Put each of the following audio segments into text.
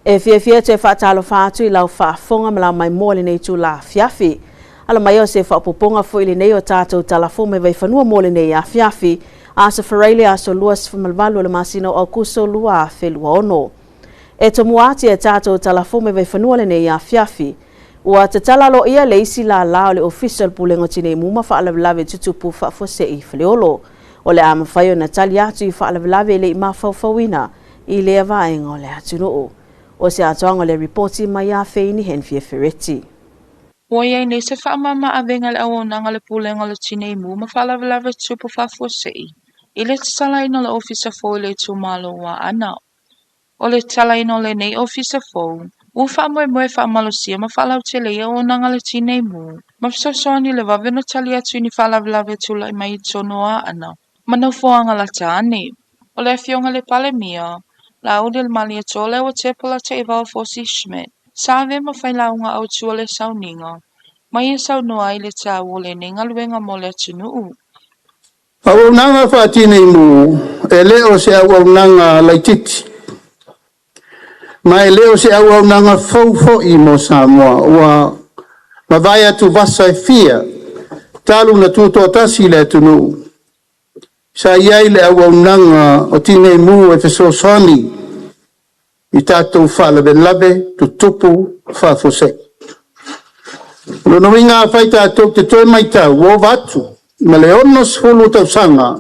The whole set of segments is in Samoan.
E fiafia e toe faatalofa atu i lau faafofoga ma lau maimoa i lenei itula afiafi. Alo mai o se faaopoopoga foi lenei o tatou Tala Fou mai Vaifanua mo lenei afiafi, Aso Faraile aso 28 o le masina o Aokuso 2026. E tomua atu e tatou Tala Fou mai Vaifanua lenei afiafi. Ua tatala aloaia le isi lālā o le Ofisa o le Pulega o Tinei Mu ma Faalavelave Tutupu Faafuasei i Faleolo. O le a mafai ona tali atu i faalavelave e le i mafaufauina i lea vaega o le atunuu. O se atoaga o le ripoti mai ia Feini Henfie Fereti. Ua i ai nei se faamama avega i le auaunaga a le Pulega o le Tinei Mu ma Faalavelave Tutupu Faafuasei i le tatalaina o le Ofisa fou i le itumalo o Aana. O le tatalaina o lenei Ofisa fou, ua faamoemoe e faamalosia ma faalautele ai auaunaga a le Tinei Mu ma fesoasoani i le vave ona tali atu i ni faalavelave e tulai mai i totonu o Aana ma nofoaga lata ane. O le Afioga i le Palemia, Laaulialemalietoa Leuatea Polataivao Fosi Schmidt, sa avea ma failauga autu o le sauniga, ma ia saunoa ai i le taua o lenei galuega mo le atunuu. Auaunaga faatinei mu e le o se auaunaga laitiiti, ma e le o se auaunaga fou foi mo Samoa ua mavae atuvasa e fia talu na tutoatasi le atunuu. Sa i ai le auaunaga o tinei mu e fesoasoani i tatou faalavelave tutupu faafuasei. O lona uiga afai tatou te toe matau ua ova atu ma le 60 tausaga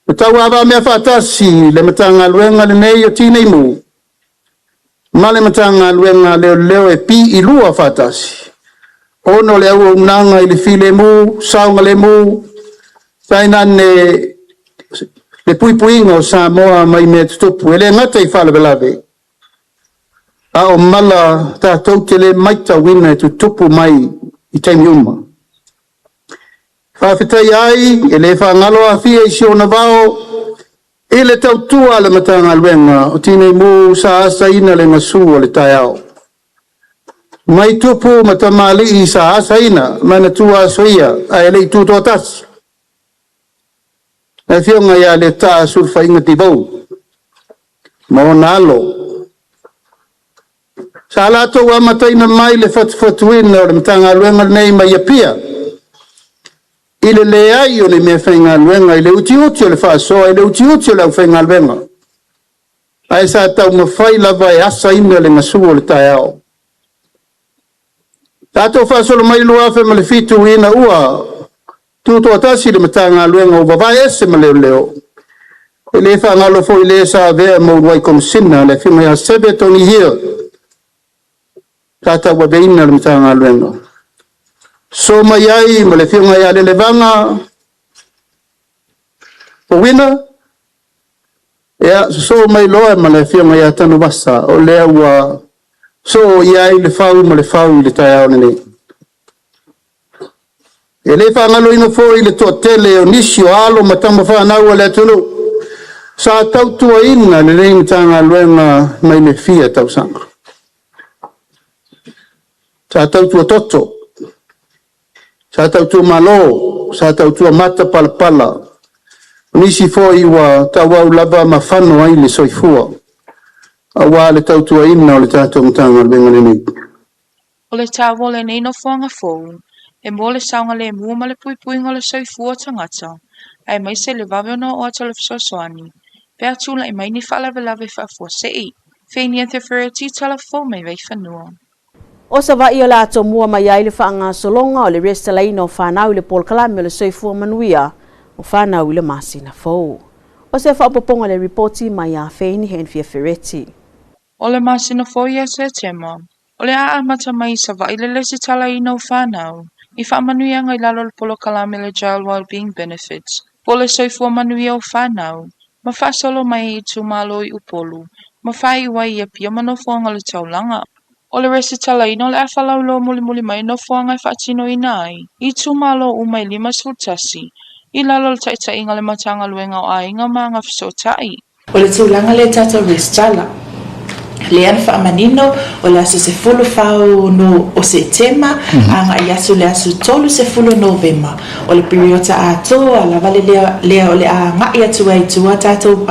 ua tauavamea faatasi le Matagaluega lenei o Tinei Mu ma le Matagaluega a Leoleo e piilua faatasi ona o le auaunaga i le filemu, saogalemu, tainane le puipuiga o Samoa mai mea tutupu e le gata i faalavelave, a o mala tatou te le matauina e tutupu mai i taimi uma. Faafetai ai e le faagalo afia i si ona vao i le tautua a le Matagaluega o Tinei Mu sa asaina le gasu o le taeao. Mai tupu ma tamalii sa asaina manatua aso ia ae le i tutoatasi. Le afioga ia Letaa Sulufaiga Devoe ma ona alo sa latou amataina mai le fatufatuina o le Matagaluega lenei mai Apia i le leai o ni mea faigaluega i le utiuti o le faasoa i le utiuti o le aufaigaluega, ae sa taumafai lava e asaina le gasu o le taeao. Tatou faasolo mai le 2007 ina ua tutoatasi le Matagaluega ua vavae ese ma leoleo. E le faagalo foi le sa avea ma uluai Komesina le afioga ia Seve Tony Hill sa tauaveina le Matagaluega. So mai ai ma le afioga ia Lelevaga Powina, ia sosoo mai loa ma le afioga ia Tanuvasa, o lea ua soo i ai le fau ma le fau i le taeao lenei. E le faagaloina foi le toatele o nisi o alo ma tama fanau a le atunuu sa tautuaina lenei Matagaluega mai le fia tausaga. Sa tautua toto, sa tautua malo, sa tautua mata palapala. O nisi foi ua tauau lava ma fano ai le soifua aua le tautuaina o le tatou Matagaluega lenei. O le taua o lenei nofoaga fou, e mo le saogalemu ma le puipuiga o le soifua o tagata, aemaise le vave ona oo atu o le fesoasoani pe a tulai mai ni faalavelave faafuasei. Feini Te Fereti, Tala Fou mai Vaifanua. O Savaii o le a tomua mai ai le faagasologa o le resitalaina o fanau i le polokalame o le soifua manuia o fanau i le masina fou. O se faaopoopoga le ripoti mai ia Feini Henfia Fereti. O le masina fou ia Setema, o le a amata mai i Savaii le resitalaina o fanau i faamanuiaga i lalo o le polokalame le Child Wellbeing Benefits po o le soifua manuia o fanau ma faasolo mai i itumalo i Upolu ma faaiu ai i Apia ma nofoaga o le taulaga. O le resitalaina o le a falauiloa mulimuli mai nofoaga e faatinoina ai i itumalo uma e 51 i lalo o le taitaiga a le Matagaluega o Aiga ma Agafesootai. O le tulaga lea tatou resitala, lea na faamanino o le aso 14 o Setema agai atu le aso 30 o Novema. O le piriota atoa lava le lea o le a agai atu ai i tua tatou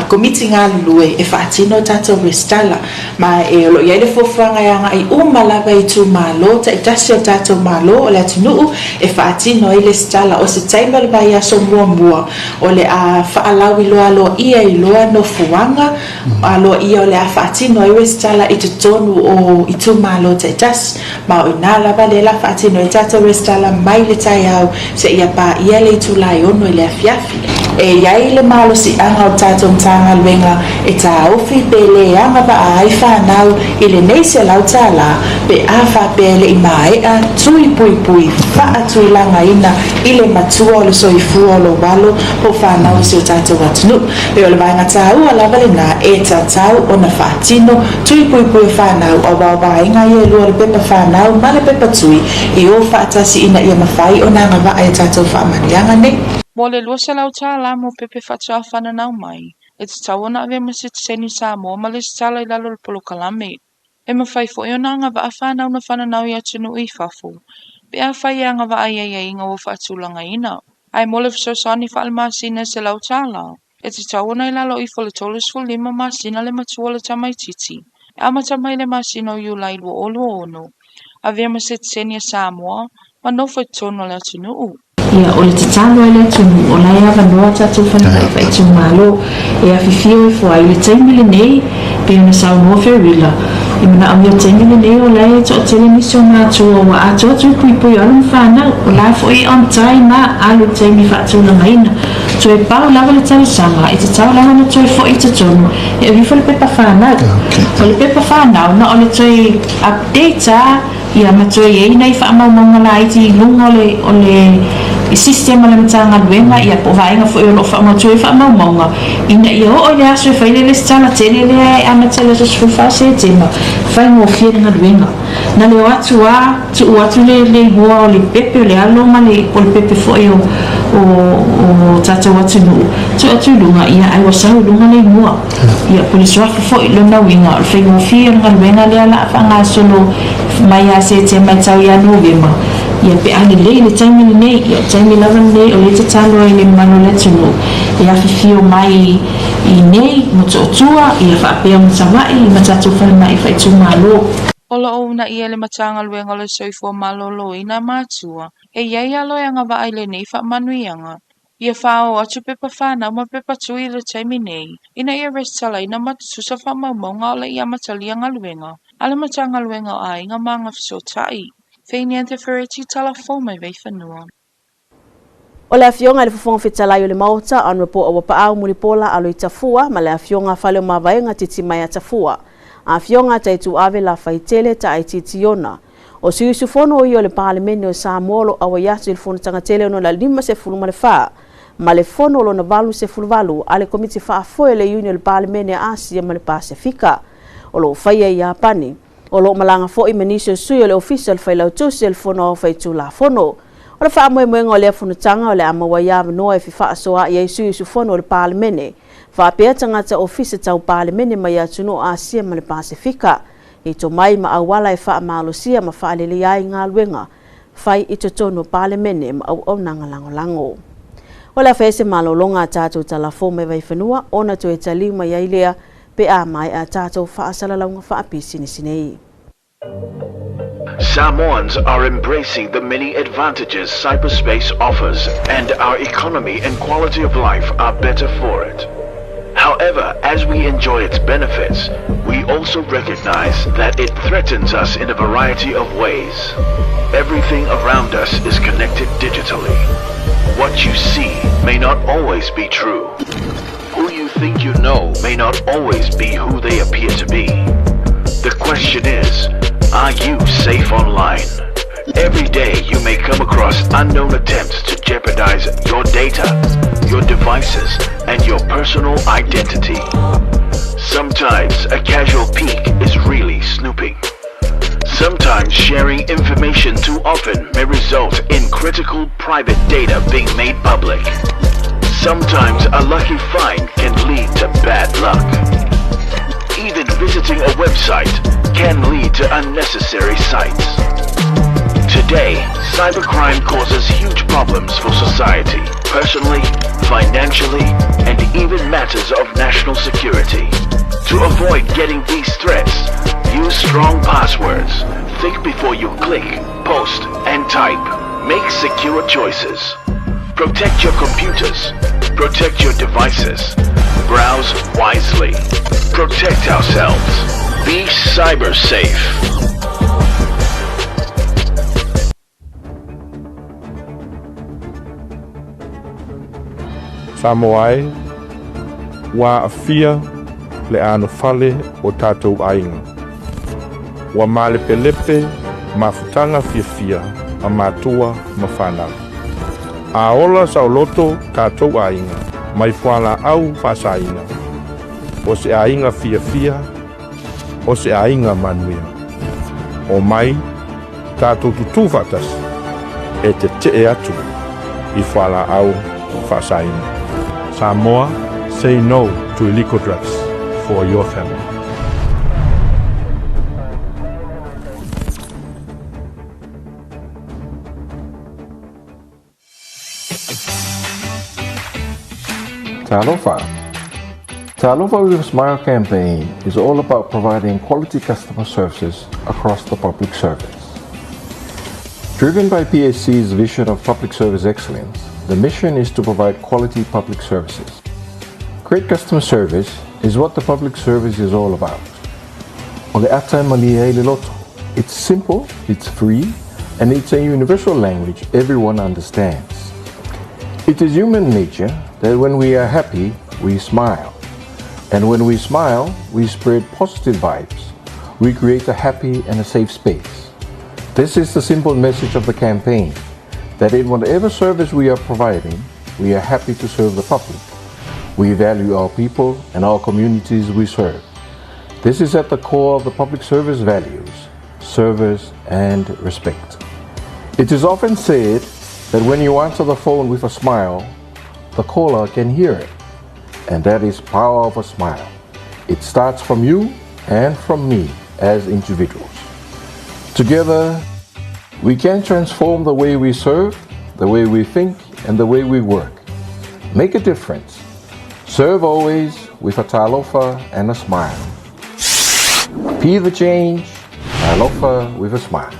Komiti galulue e faatino tatou resitala. Ma e o lo o i ai le fuafuaga e agai uma lava i itumalo taitasi o le tatou Malo o le atunuu e faatino ai lesitala. O se taimi o le vaiaso muamua o le a faalauiloa aloaia ai loa nofoaga aloaia o le a faatino ai resitala i totonu o itumalo taitasi. Ma o i ina lava lea la faatino ai tatou resitala mai le taeao seia paia le itula e 6 i le afiafi. E i ai le malosiaga o le tatou Matagaluega e taofi pe le agavaa ai fanau i lenei $100 pe a faapea e le i maea tui puipui faatulagaina i le matua o le soifua o lou alo po o fanau o si o tatou atunuu. Pei o le vaega taua lava lena e tatau ona faatino tui puipui o fanau aua o vaega ia e lua o le pepa fanau ma le pepa tui e o faatasi ina ia mafai ona agavaa i a tatou faamanuiaga nei. Mo le $200 mo pepe faatoa fananau mai, e tatau ona avea ma sitiseni Samoa ma lesitala i lalo o le polokalame. E mafai foi ona agavaa fanau na fananau i atunuu i fafo, pe afai e agavaa i aiaiga ua faatulagaina. Ae mo le fesoasoani faale-masina e $100, e tatau ona i lalo ifo o le 35 masina le matua o le tamaitiiti, e amata mai i le masina o Iulai 2026, avea ma sitiseni a Samoa ma nofo i totonu o le atunuu. Ia, o le tatalo ai le atunuu, o la e avanoa tatou falemai faaitumalo e afifio ifo ai i le taimi lenei, pei ona saunoa Ferila, e manaomia o le taimi lenei o la e toatele nisi o matua ua atoa tui puipui o alo ma fanau, o la foi e on time a alu i le taimi faatulagaina. Toe pau lava le talosaga, e tatau lava ona toe foi i totonu e ave ifo le pepa fanau. O le pepa fanau, na o le toe update a Ia ma toe i ai nai faamaumauga laiti i luga o le o le system a le Matagaluega, ia po o vaega foi o lo o faamautu ai faamaumauga, ina ia oo i le aso e fai ai le lesitala tele lea e amata i le aso 14 Setema, faigofie le galuega. Na le o atu a tuu atu le le igoa o le pepe o le alo ma le po o le pepe foi o o o tatou atunuu, tuu atu i luga, ia ae ua sau i luga le igoa. Ia, po o le suafa foi, lona uiga, o le faigofie o le galuega lea o le a faagasolo mai ia Setema e tau ia Novema, ia pe a lelei le taimi lenei, ia o le taimi lava lenei o lea e tatalo ai le mamalu o le atunuu e afifio mai i inei, Motootua, ia faapea ma Savaii ma tatou falemai faaitumalo. O lo o uunaia e le Matagaluega o le Soifua Maloloina matua e i ai alo e agavaa i lenei faamanuiaga Ia faaoo atu pepa fanau ma pepa tui i le taimi nei, ina ia resitalaina ma tutusa faamaumauga o le i amatalia galuega a le Matagaluega o Aiga ma Agafesootai. Feiniente Fereti Tala fou mai Vaifanua. O le Afioga i le Fofoga Fetalai o le Maota, Honourable Auapaau Mulipola Aloitafua ma le Afioga Faleomavaega Titimaea Tafua, Afioga Taituave Lafaitele Taaitiiti Iona, O sui usufono o ia o le Palemene o Samoa o lo o auai atu i le Fonotaga tele lona 54 ma le Fono lona 88 a le Komiti Faafoe o le Iuni o le Palemene a Asia ma le Pasefika o lo o faia i Iapani. O lo o malaga foi ma nisi o sui o le Ofisa o le Failautusi o le Fono Aoao Faitulafono. O le faamoemoega o lea fonotaga o le a maua ai avanoa e fefaasoaai ai sui usufono o le Palemene faapea tagata ofisa tau Palemene mai atunuu o Asia ma le Pasefika i tomai ma auala e faamalosia ma faaleleia ai galuega fai i totonu o Palemene ma auaunaga lagolago. O le a fai ai se malologa a tatou talafou mai Vaifanua ona toe taliu mai ai lea pe a maea a tatou faasalalauga faapisinisi nei. Samoans are embracing the many advantages cyberspace offers, and our economy and quality of life are better for it. However, as we enjoy its benefits, we also recognize that it threatens us in a variety of ways. Everything around us is connected digitally. What you see may not always be true. Who you think you know may not always be who they appear to be. The question is, are you safe online? Every day you may come across unknown attempts to jeopardize your data, your devices, and your personal identity. Sometimes a casual peek is really snooping. Sometimes sharing information too often may result in critical private data being made public. Sometimes a lucky find can lead to bad luck. Even visiting a website can lead to unnecessary sites. Today, cybercrime causes huge problems for society, personally, financially, and even matters of national security. To avoid getting these threats, use strong passwords. Think before you click, post, and type. Make secure choices. Protect your computers. Protect your devices. Browse wisely. Protect ourselves. Be cyber safe. Samoa e, ua aafia le anofale o tatou aiga. Ua malepelepe mafutaga fiafia a matua ma fanau. A ola saoloto tatou aiga mai fualaau faasaina, o se aiga fiafia, o se aiga manuia. Omai tatou tutū faatasi e tetee atu i fualaau faasaina. Samoa, say no to illegal drugs for your family. Talofa. Talofa with a Smile campaign is all about providing quality customer services across the public service. Driven by PSC's vision of public service excellence, the mission is to provide quality public services. Great customer service is what the public service is all about. O le ata e malie ai le loto. It's simple, it's free, and it's a universal language everyone understands. It is human nature that when we are happy, we smile. And when we smile, we spread positive vibes. We create a happy and a safe space. This is the simple message of the campaign that in whatever service we are providing, we are happy to serve the public. We value our people and our communities we serve. This is at the core of the public service values, service and respect. It is often said that when you answer the phone with a smile, the caller can hear it. And that is power of a smile. It starts from you and from me as individuals. Together, we can transform the way we serve, the way we think, and the way we work. Make a difference. Serve always with a talofa and a smile. Be the change, talofa with a smile.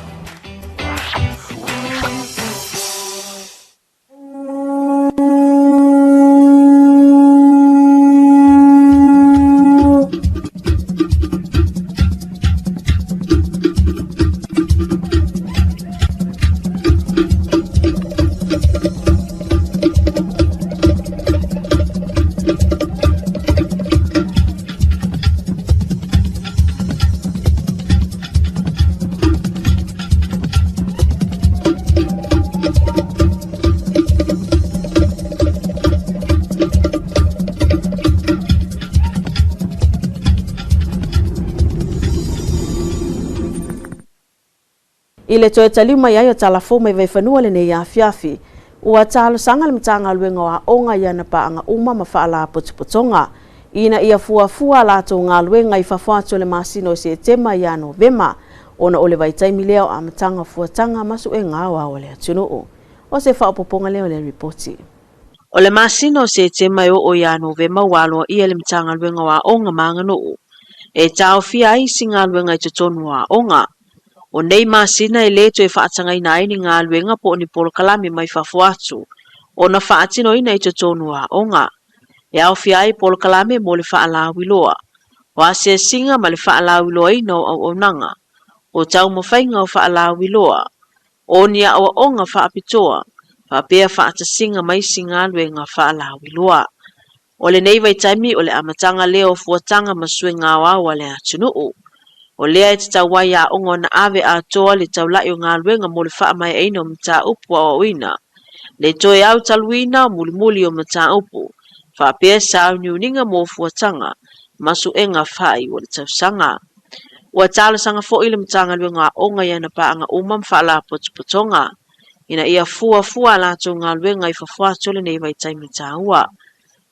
I le toe taliu mai ai o Talafou mai Vaifanua lenei afiafi, ua talosaga le Matagaluega o Aoga i ana paaga uma ma faalapotopotoga ina ia fuafua a latou galuega i fafo atu o le masina o Setema ia Novema, ona o le vaitaimi lea o amataga o fuataga ma suega aoao a le atunuu. O se faaopoopoga lea o le ripoti. O le masina o Setema e oo ia Novema ua aloaia le Matagaluega o Aoga ma Aganuu e taofia ai isi galuega i totonu o aoga. O nei masina e le toe faatagaina ai ni galuega po o ni polokalame mai fafo atu ona faatinoina i totonu o aoga. E aofia ai polokalame mo le faalauiloa o asiasiga ma le faalauiloaina o auaunaga, o taumafaiga o faalauiloa, o ni aoaoga faapitoa, faapea faatasiga ma isi galuega faalauiloa. O lenei vaitaimi o le amataga lea o fuataga ma suiga aoao a le atunuu. O lea e tatau ai aoga ona ave atoa le taulai o galuega mo le faamaeaina o mataupu aoaoina, le toe autaluina o mulimuli o mataupu, faapea sauniuniga mo fuataga ma suega faaiu o le tausaga. Ua talosaga foi le Matagaluega o Aoga i ana paaga uma ma faalapotopotoga ina ia fuafua a latou galuega i fafo atu o lenei vaitaimi taua.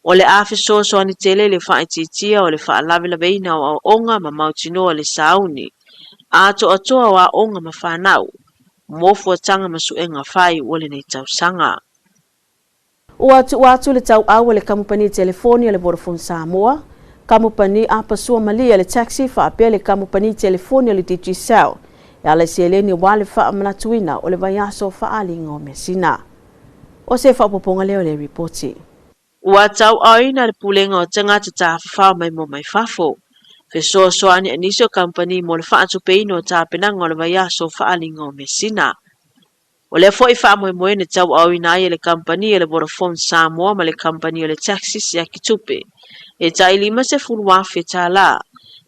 O le a fesoasoani tele le faaitiitia o le faalavelaveina o aoaoga ma mautinoa le sauni atoatoa o aoga ma fanau mo fuataga ma suega faaiu'u o lenei tausaga. Ua tuua atu le tauau a le kamupani telefoni a le Vodafone Samoa, kamupani apasua malie a le Taxi faapea le kamupani telefoni a le Digicel e ala i seleni aua le faamanatuina o le vaiaso o faaaliga o Measina. O se faaopoopoga lea o le ripoti. Ua tauaoina le Pulega o Tagata Tafafao Maimoa Mai Fafo, fesoasoani a nisi o kamupani mo le faatupeina o tapenaga o le vaiaso o faaaliga o Measina. O lea foi faamoemoe na tauaoina ai e le kamupani a le Vodafone Samoa ma le kamupani o le Taxi siaki tupe e tai $50,000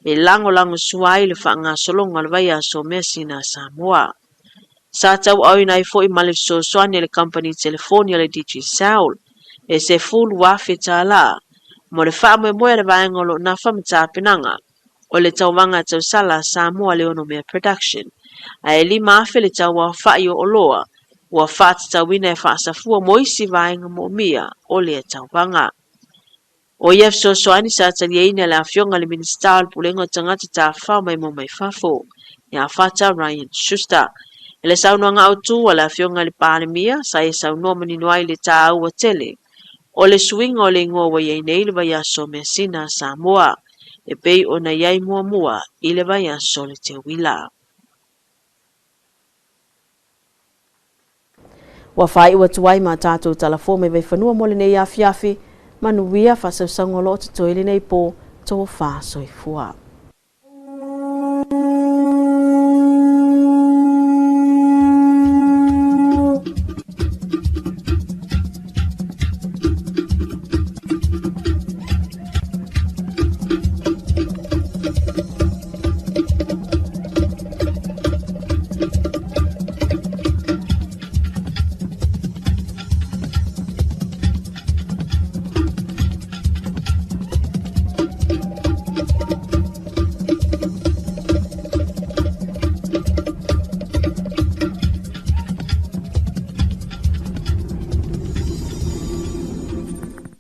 e lagolagosua ai le faagasologa o le vaiaso o measina a Samoa. Sa tauaoina ai foi ma le fesoasoani a le kamupani telefoni a le Digicel e $10,000 mo le faamoemoe a le vaega o lo o nafa ma tapenaga o le tauvaga tausala a Samoa le Onomea Production, ae $5,000 le tauaofa'i o oloa ua faatatauina e faasafua mo isi vaega moomia o lea tauvaga. O ia fesoasoani sa taliaina e le Afioga i le Minisita o le Pulega o Tagata Tafafao Maimoa Mai Fafo, ia Fata Ryan Schuster. I le saunoaga autu a le Afioga i le Palemia, sa ia saunoa manino ai i le tāua tele o le suiga o le igoa ua i ai nei le vaiaso o Measina a Samoa, e pei ona i ai muamua i le vaiaso o le Teuila. Ua faaiu atu ai ma tatou talafua mai Vaifanua mo lenei afiafi, manuia faasausauga o lo o totoe i lenei po, tofa soifua.